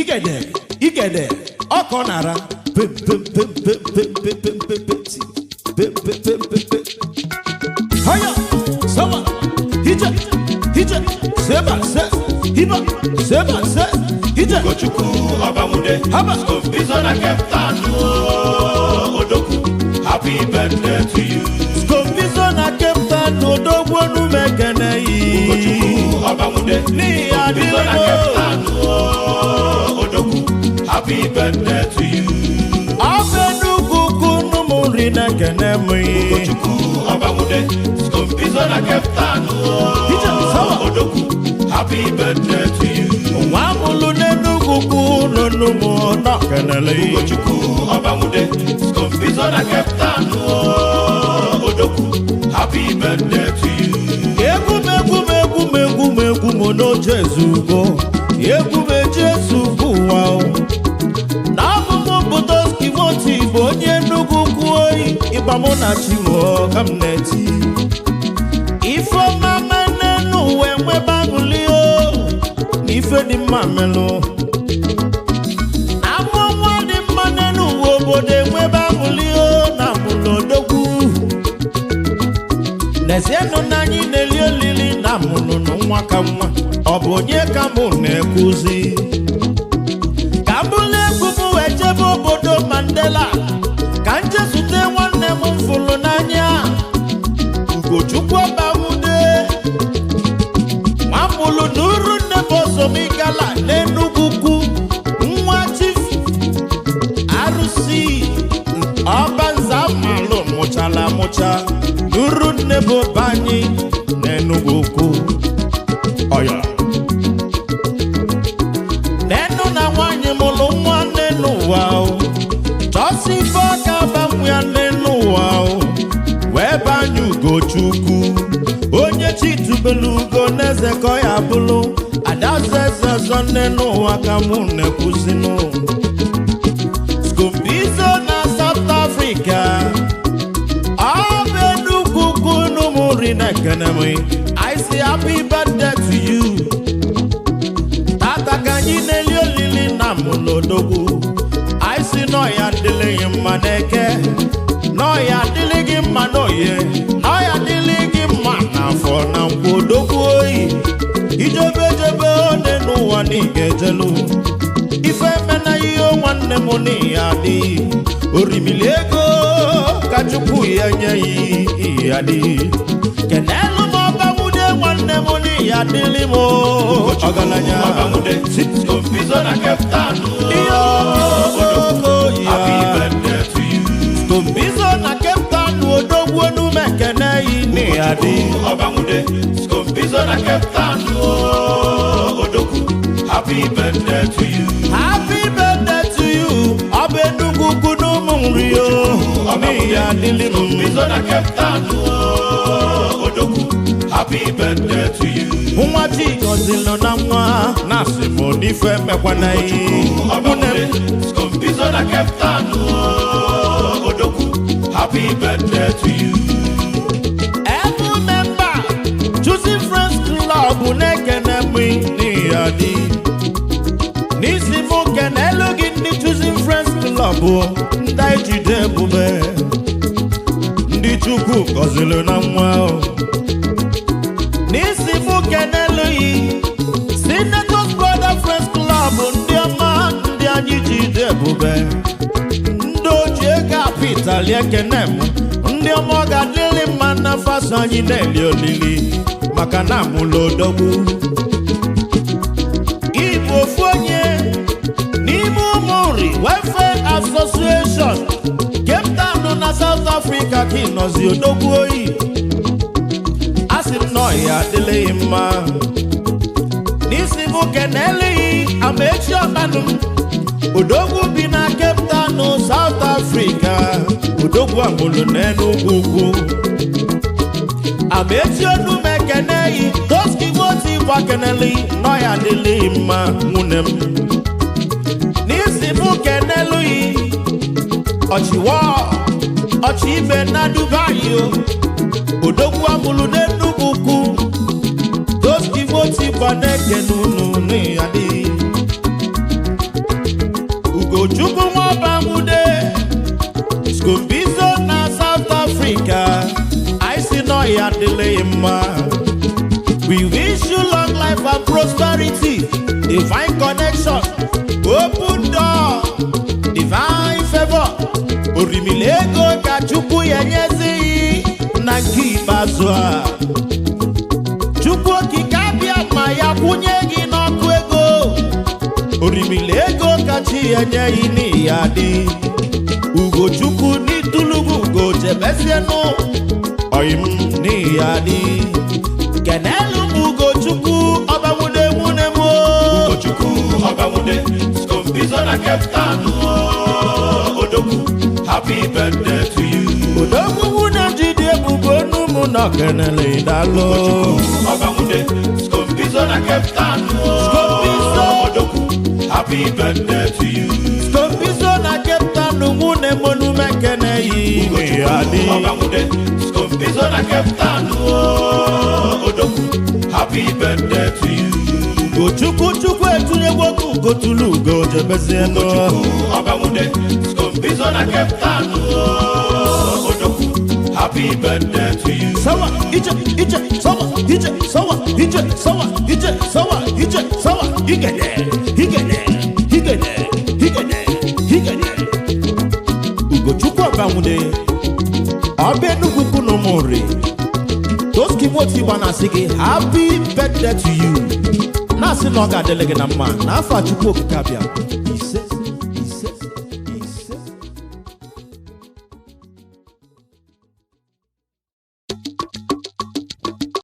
Igede igede ọkọ nara pem pem pem pem pem pem pem pem pem ti pem pem pem pem pem. Haya sama ije ije seba se hiba seba se ije. Ugochukwu Ọbanwude. Haba. Skombizo na Cape Town odogwu. Happy birthday to you. Skombizo na Cape Town, odogwu, onumekene yi. Ugochukwu Ọbanwude. N'ihi Skombizo na adịghị. Cape Town odogwu. Happy birthday to you. Ọ bụ Enugwu kunu m nri na-ekene m yi. Ugochukwu Ọbanwude. Skombizo na Cape Town Ije sawa. odogwu. Happy birthday to you. Nwa mụlụ n'Enugwu kunu m nọkenele yi. Ugochukwu Ọbanwude. Skombizo na Cape Town odogwu. Happy birthday to you. Egwu m, egwu m, egwu m, egwu m, egwu m n'oche ezugo. Egwu m eji ezugo ụwa o. Na abụ m bụ Toskimoti bụ onye Enugwu kwuo oyi ịgba mụ na chimo ka m na-eti. Ifeọma menenu wee nwebe aṅụli o na ife dị mma melụ. Na amụ nwa dị mma n'elu ụwa, obodo enwebe aṅụli o na amụlụ odogwu. N'ezienụ na anyị na-eli olili na amụlụ nwa ka nwa. Ọ bụ onye ka mụ na-ekwuzi? Ka m bụlụ egwu m wee jebe obodo Mandela ka m jezute nwanne m fụlụ n'anya, Ugochukwu Ọbanwude, nwamụlụ n'uru nne m Ozomigala n'Enugwu Ukwu, nwa chief arụsị ọbanza malụ mụchala amụcha n'uru nne bụ be anyị n'Enugwu Ukwu. Ọya n'enu na nwaanyị mụrụ nwa n'ụwa o, chọsi ife ọka banwe ya n'ụwa o, wee banye Ugochukwu, onye chi tubelu ugo n'eze ka ọ ya bụrụ adaeze ọzọ n'ụwa ka mụ na-ekwuzinụ. Skombizo na South Africa, ọ bụ Enugwu kunu m nri na-ekene m. I say happy birthday to you. Tata ka anyị na-eli olili na mụlodogwu. Anyị si n'ọya dịlị gị mma n'eke, n'ọya dịlị gị mma n'oye, n'ọya dịlị gị mma n'afọ na nkwụ. Odogwu oyi ijebe ejebe one n'ụwa na ị ga-ejelu ife mena ihe nwanne m n'ihi adị orimili ego ka Chukwu ya nye ya ihe adị kenelu m. Ọbanwude nwanne m n'ihi adịlị m ọgaranya. Ọbanwude. Skombizo na Cape Town ihe okoko Happy ya. birthday to you. Skombizo na Cape Town, odogwu, onume ekene yi n'ihi adị. Ọbanwude. Skombizo na Cape Town odogwu. Happy birthday to you. Happy birthday to you. Ọ bụ Enugwu kunu m nri o n'ihi adịlị m. Skombizo na Cape Town odogwu. Happy birthday to you. Nwa chi gọzilụ na nwa na-asị m n'ife mekwana ihe nwunne Ọbanwude. m. Skombizo na Cape Town odogwu. Happy birthday to you. Ebu member Choosing Friends Club na-ekene m n'ihi adị n'isi m kenelu gị. Ndị Choosing Friends Club, ndị anyị jide ebube, ndị Chukwu gọziri na nwa o. N'isi m kenelu yi Senators Brother Friends Club, ndị ọma, ndị anyị jide ebube, ndị oji ego apịtali, ekene m. Ndị ọma, ọ ga-adịrị mma na faso anyị na-eli olili maka na amụlụ odogwu. Ịbụ ofu onye n'ime ụmụ nri Welfare Association Cape Town na South Africa ka ị nọzi, odogwu oyi. A sị m na ọhịa adịlịghị mma. N'isi m kenelighị Amaechi Ọbanụ m, odogwu bi na Cape Town, South Africa, odogwu amụlụ n'Enugwu Ukwu. Amaechi onume keneyi toskimoti gwa keneli nọya adịlịghị mma nwunye m. N'isi m kenelughị ọchịwọ ọchị ibe na Dubai o, odogwu amụlụ n'Enugwu Ukwu. Toskimoti gwa na-ekene unu n'ịyadị. n'ọya adịlịghị mma. We wish you long life and prosperity, divine connection, open door, divine favor. Orimili ego ka Chukwu ya nyezighị na nke ikpeazụ a. Chukwu Okike abịa ma ya kwụnye gị n'ọkụ ego. Orimili ego ka chi ya nyeghị n'ihi adị. Ugochukwu n'itulugu ugo chebezienụ oyim n'ihi adị. Kenelu m Ugochukwu ọbanwude nwune m o. Ugochukwu Ọbanwude, Skombizo na Cape Town, Odogwu, happy birthday to you. Odogwu nwune jide ebube onu mụ na kenele dalụ. Ugochukwu Ọbanwude, Skombizo na Cape Town, Skombizo. Odogwu, happy birthday to you. Skombizo na Cape Town, nwune m onume kene yi n'ihi adị. Ọbanwude, Skombizo na Cape Town, Odogwu, happy birthday to you. Ugochukwu, Chukwu etunyegwo gị ugotulu ugo jebezienụ. Ugochukwu Ọbanwude, Skombizo na Cape Town, Odogwu, happy birthday to you. Sawa ije ije sawa ije sawa ije sawa ije sawa ije sawa, igede igede igede igede igede. Ugochukwu Ọbanwude, ọba Enugwu kwunu mụri toskimoti gba na-asị gị happy birthday to you, na-asị na ọ ga-adịrị gị na mma n'afọ a. Chukwu Okike abịa ise.